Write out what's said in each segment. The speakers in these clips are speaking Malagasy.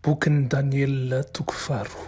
Bokin'i Daniela toko faharoa.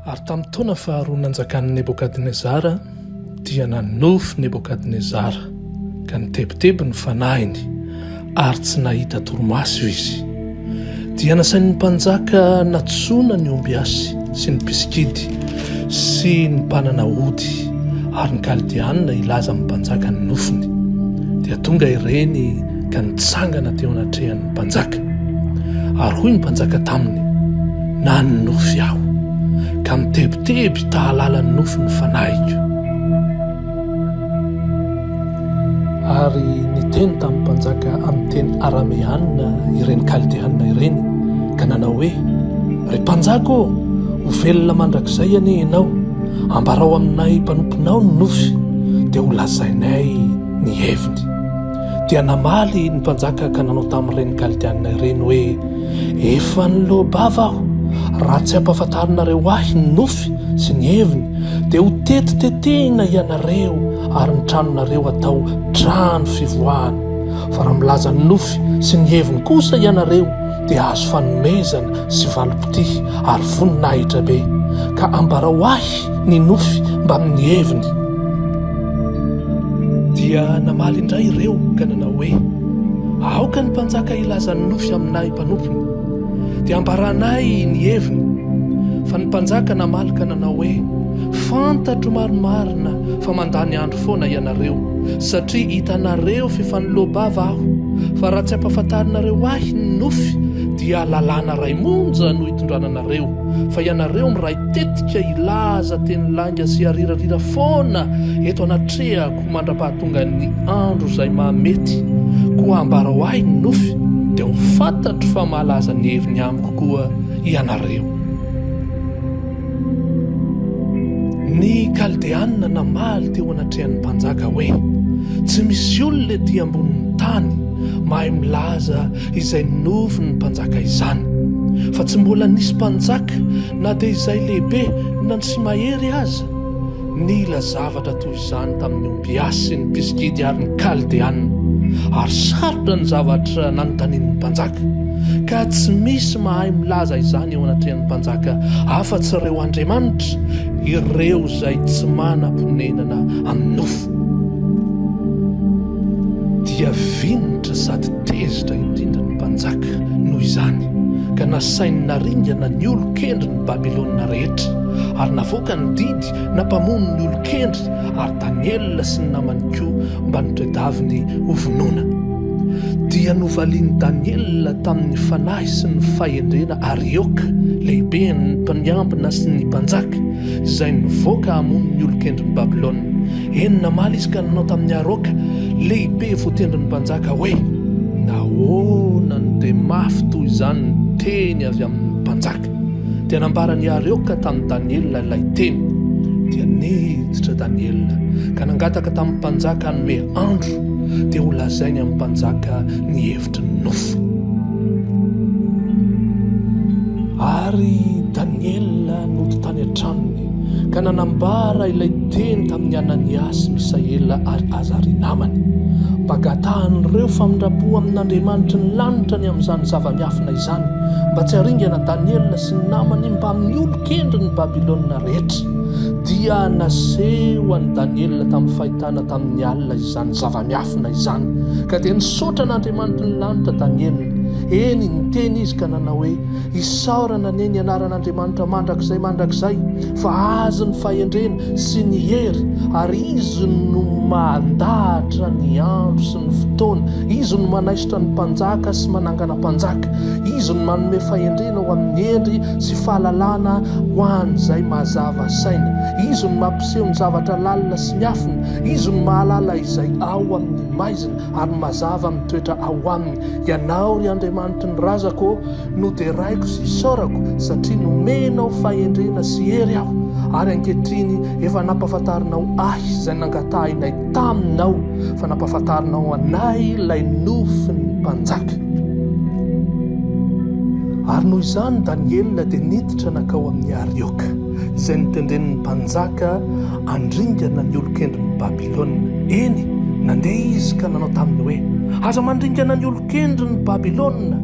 Ary tamin'ny taona faharoa nanjakan'i Nebokadnezara, dia nanofy Nebokadnezara, ka nitebiteby ny fanahiny, ary tsy nahita torimaso izy. Dia nasain'ny mpanjaka nantsoina ny ombiasy sy ny mpisikidy sy ny mpanana ody ary ny Kaldeanina hilaza amin'ny mpanjaka ny nofiny. Dia tonga ireny ka nitsangana teo anatrehan'ny mpanjaka. Ary hoy ny mpanjaka taminy, Nanonofy aho, ka mitebiteby ta-hahalala ny nofy ny fanahiko. Ary niteny tamin'ny mpanjaka amin'ny teny arameana ireny Kaldeana ireny, ka nanao hoe, Ry mpanjaka ô, ho velona mandrakizay anie ianao! Ambarao aminay mpanomponao ny nofy, dia holazainay ny heviny. Dia namaly ny mpanjaka ka nanao tamin'ireny Kaldeana ireny hoe, Efa niloa-bava aho, raha tsy ampahafantarinareo ahy ny nofy sy ny heviny, dia ho tetitetehina ianareo ary ny tranonareo hatao trano fivoahana. Fa raha milaza ny nofy sy ny heviny kosa ianareo, dia hahazo fanomezana sy valim-pitia ary voninahitra be. Ka ambarao ahy ny nofy mbamin'ny heviny. Dia namaly indray ireo ka nanao hoe, Aoka ny mpanjaka hilaza ny nofy aminay mpanompony, dia ambaranay ny heviny. Fa ny mpanjaka namaly ka nanao hoe, Fantatro marimarina fa mandany andro foana ianareo, satria hitanareo f'efa niloa-bava aho, fa raha tsy ampahafantarinareo ahy ny nofy, dia lalàna iray monja no hitondrana anareo, fa ianareo miray tetika hilaza teny lainga sy arirarira foana eto anatrehako mandra-pahatongan'ny andro izay mahamety, koa ambarao ahy ny nofy, dia ho fantatro fa mahalaza ny heviny amiko koa ianareo. Ny Kaldeanina namaly teo anatrehan'ny mpanjaka hoe, Tsy misy olona ety ambonin'ny tany mahay milaza izay nofin'ny mpanjaka izany. Fa tsy mbola nisy mpanjaka na dia izay lehibe na ny sy mahery aza nila zavatra toy izany tamin'ny ombiasy sy ny mpisikidy ary ny Kaldeanina. Ary sarotra ny zavatra nanontanian'ny mpanjaka, ka tsy misy mahay milaza izany eo anatrehan'ny mpanjaka afa-tsy ireo andriamanitra, ireo izay tsy manam-ponenana amin'ny nofo. Dia vinitra sady tezitra indrindra ny mpanjaka noho izany, ka nasainy naringana ny olon-kendrin'i Babylona rehetra, ary navoaka ny didy nampamono ny olon-kendry, ary Daniela sy ny namany koa mba notedaviny hovonoina. Dia novalian'i Daniela tamin'ny fanahy sy ny fahendrena Arioka, lehiben'ny mpiambina sy ny mpanjaka, izay nivoaka hamono ny olon-kendrin'i Babylona. Eny, namaly izy ka nanao tamin'i Arioka, lehibe voatendrin'ny mpanjaka, hoe, Nahoana no dia mafy toy izany ny teny avy amin'ny mpanjaka? Dia nambaran'i Arioka tamin'i Daniela ilay teny. Dia niditra Daniela ka nangataka tamin'ny mpanjaka hanome andro, dia holazainy amin'ny mpanjaka ny hevitry ny nofy. Ary Daniela nody tany an-tranony ka nanambara ilay teny tamin'i Anania sy Misaela ary Azaria namany, mba hangatahan'ireo famindram-po amin'Andriamanitry ny lanitra ny amin'izany zava-miafina izany, mba tsy haringana Daniela sy ny namany mbamin'ny olon-kendrin'i Babylona rehetra. Dia naseho an'i Daniela tamin'ny fahitana tamin'ny alina izany zava-miafina izany, ka dia nisaotra an'Andriamanitry ny lanitra Daniela. Eny, niteny izy ka nanao hoe, Isaorana anie ny anaran'Andriamanitra mandrakizay mandrakizay, fa Azy ny fahendrena sy ny hery, ary Izy no mandahatra ny andro sy ny fotoana, Izy no manaisotra ny mpanjaka sy manangana mpanjaka, Izy no manome fahendrena ho amin'ny hendry sy fahalalana ho an'izay mazava saina, Izy no mampiseho ny zavatra lalina sy miafina, Izy no mahalala izay ao amin'ny maizina ary mazava mitoetra ao aminy. Ianao, ry Andriamanitry ny razako ô, no deraiko sy isaorako, satria nomenao fahendrena sy hery aho, ary ankehitriny efa nampahafantarinao ahy izay nangatahinay taminao, fa nampahafantarinao anay ilay nofin'ny mpanjaka. Ary noho izany Daniela dia niditra nankao amin'i Arioka, izay notendren'ny mpanjaka handringana ny olon-kendrin'i Babylona. Eny, nandeha izy ka nanao taminy hoe. Aza mandringana ny olon-kendrin'i Babylona,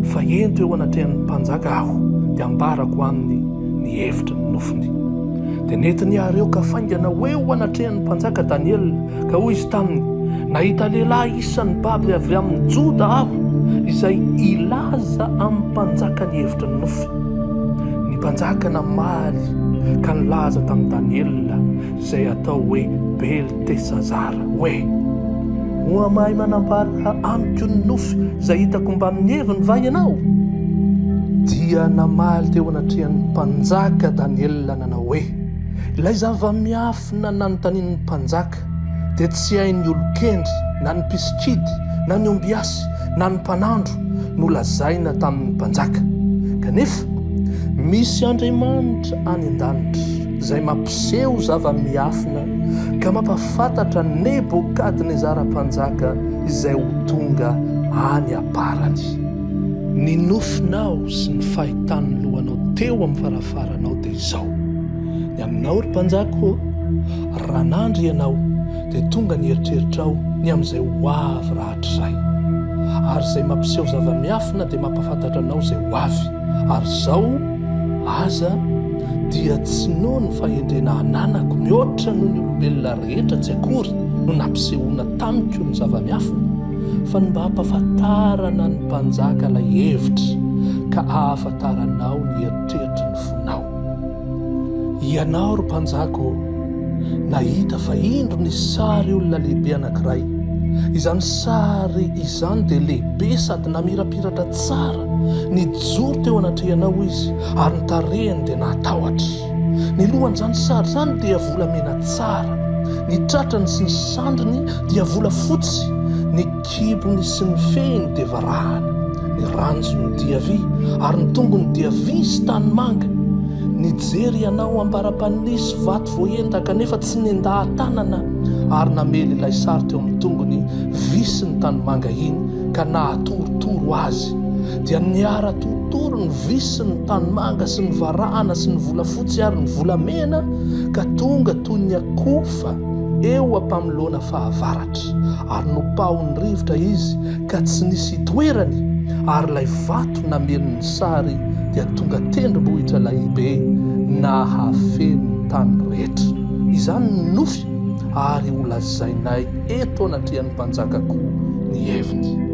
fa ento eo anatrehan'ny mpanjaka aho, dia ambarako aminy ny hevitry ny nofiny. Dia nentin'i Arioka faingana ho eo anatrehan'ny mpanjaka Daniela, ka hoy izy taminy, Nahita lehilahy isan'ny babo avy amin'i Joda aho, izay hilaza amin'ny mpanjaka ny hevitry ny nofy. Ny mpanjaka namaly ka nilaza tamin'i Daniela, izay atao hoe Beltesazara, hoe, Moa mahay manambara amiko ny nofy izay hitako mbamin'ny heviny va ianao? Dia namaly teo anatrehan'ny mpanjaka Daniela nanao hoe, Ilay zava-miafina nanontanian'ny mpanjaka dia tsy hain'ny olon-kendry na ny mpisikidy na ny ombiasy na ny mpanandro nolazaina tamin'ny mpanjaka. Kanefa misy Andriamanitra any an-danitra izay mampiseho zava-miafina ka mampahafantatra an'i Nebokadnezara mpanjaka izay ho tonga any am-parany. Ny nofinao sy ny fahitan'ny lohanao teo amin'ny farafaranao dia izao, Ny aminao, ry mpanjaka ô, raha nandry ianao, dia tonga ny eritreritrao ny amin'izay ho avy rahatrizay. Ary izay mampiseho zava-miafina dia mampahafantatra anao izay ho avy. Ary izao aza dia tsy noho ny fahendrena ananako mihoatra noho ny olombelona rehetra tsy akory no nampisehoana tamiko ny zava-miafina, fa ny mba hampahafantarana ny mpanjaka ilay hevitra, ka hahafantaranao ny eritreritry ny fonao. Ianao, ry mpanjaka ô, nahita fa indro nisy sary olona lehibe anankiray. Izany sary izany dia lehibe sady namirapiratra tsara. Nijoro teo anatrehanao izy, ary ny tarehiny dia nahatahotra. Ny lohan'izany sary izany dia volamena tsara, ny tratrany sy ny sandriny dia volafotsy, ny kibony sy ny fehiny dia varahana, ny ranjony dia vy, ary ny tongony dia vy sy tanimanga. Nijery ianao ambara-panisy vato voaendaka kanefa tsy nendaha-tanana ary namely ilay sary teo amin'ny tongony vy sy ny tanimanga iny ka nahatorotoro azy. Dia niara-torotoro ny vy sy ny tanimanga sy ny varahana sy ny volafotsy ary ny volamena ka tonga toy ny akofa eo am-pamoloana fahavaratra. Ary nopahon'ny rivotra izy ka tsy nisy itoerany, ary ilay vato namely ny sary dia tonga tendrombohitra lahibe nahafeno ny tany rehetra. Izany ny nofy, ary holazainay eto anatrehan'ny mpanjaka koa ny heviny.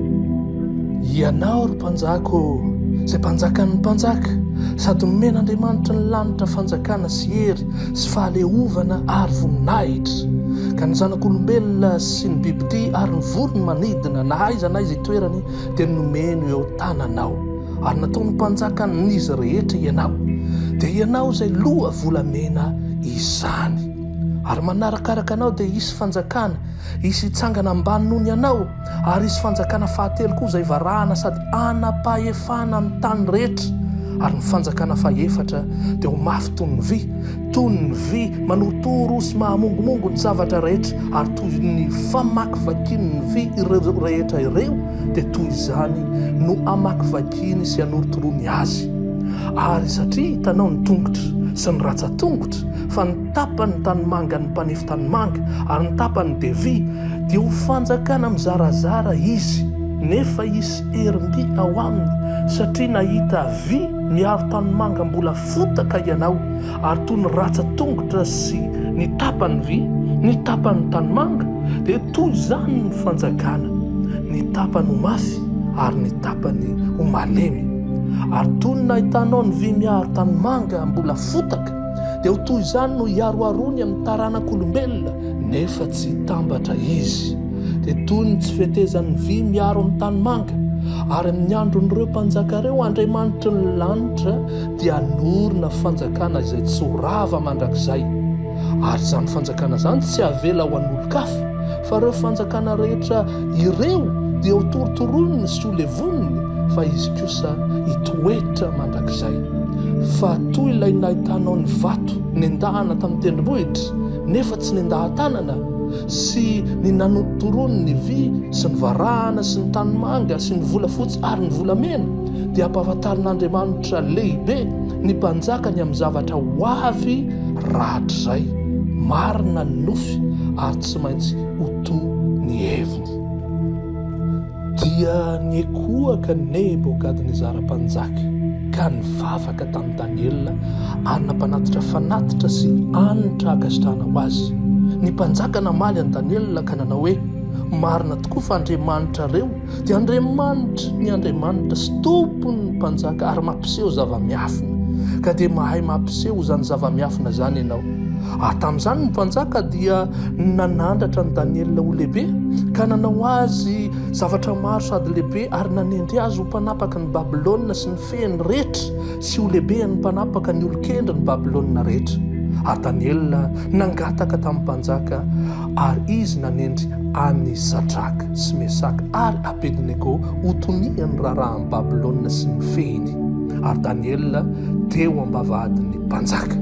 Ianao, ry mpanjaka ô, izay mpanjakan'ny mpanjaka, sady nomen'Andriamanitry ny lanitra fanjakana sy hery sy fahaleovana ary voninahitra, ka ny zanak'olombelona sy ny bibidia ary ny vorony manidina na aiza na aiza itoerany dia nomeny ho eo tananao, ary nataony mpanjakan'izy rehetra ianao, dia ianao izay loha volamena izany. Ary manarakaraka anao dia hisy fanjakana, hisy hitsangana ambany noho ny anao, Ary hisy fanjakana fahatelo koa izay varahana sady hanam-pahefana amin'ny tany rehetra, ary ny fanjakana fahefatra dia ho mafy toy ny vy, toy ny vy manorotoro sy mahamongomongo ny zavatra rehetra, ary toy ny famakivakiany ny vy ireo rehetra ireo, dia toy izany no hamakivakiany sy hanorotoroany azy. Ary satria hitanao ny tongotra sy ny ratsan-tongotra, fa ny tapany tanimangan'ny mpanefy tanimanga, ary ny tapany dia vy, Dia ho fanjakana mizarazara izy, nefa hisy herim-by ao aminy, satria nahita vy miaro tanimanga mbola fotaka ianao, ary toy ny ratsan-tongotra sy ny tapany vy, ny tapany tanimanga, dia toy izany ny fanjakana, ny tapany ho mafy ary ny tapany ho malemy. Ary toy ny nahitanao ny vy miaro tanimanga mbola fotaka, dia ho toy izany no hiaroharoany amin'ny taranak'olombelona, Nefa tsy hitambatra izy. Dia toy ny tsy fetezan'ny vy miaro amin'ny tanimanga. Ary amin'ny andron'ireo mpanjaka ireo, Andriamanitry ny lanitra dia hanorina fanjakana izay tsy ho rava mandrakizay. Ary izany fanjakana izany tsy havela ho an'olon-kafa, fa ireo fanjakana rehetra ireo dia hotorotoroiny sy holevoniny, fa izy kosa hitoetra mandrakizay. Fa toy ilay nahitanao ny vato nendahana tamin'ny tendrombohitra, nefa tsy nendahan-tanana, sy ny nanotorony ny vy sy ny varahana sy ny tanimanga sy ny volafotsy ary ny volamena, dia ampahafantarin'Andriamanitra lehibe ny mpanjaka ny amin'ny zavatra ho avy rahatrizay. Marina ny nofy ary tsy maintsy ho to ny heviny. Dia niekohaka Nebokadnezara mpanjaka ka nivavaka tamin'i Daniela ary nampanatitra fanatitra sy hanitra hankasitrahana ho azy. Ny mpanjaka namaly an'i Daniela ka nanao hoe, Marina tokoa fa Andriamanitrareo dia Andriamanitry ny andriamanitra sy Tompon'ny mpanjaka ary mampiseho zava-miafina, ka dia mahay mampiseho izany zava-miafina izany ianao. Ary tamin'izany ny mpanjaka dia nanandratra an'i Daniela ho lehibe, ka nanao azy zavatra maro sady lehibe, ary nanendry azy ho mpanapaky ny Babylona sy ny fehiny rehetra, sy ho lehibean'ny mpanapaka ny olon-kendrin'i Babylona rehetra. Ary Daniela nangataka tamin'ny mpanjaka, ary izy nanendry an'i Sadraka sy Mesaka ary Abednego ho tonian'ny raharahan'i Babylona sy ny fehiny. Ary Daniela teo am-bavahadin'ny mpanjaka.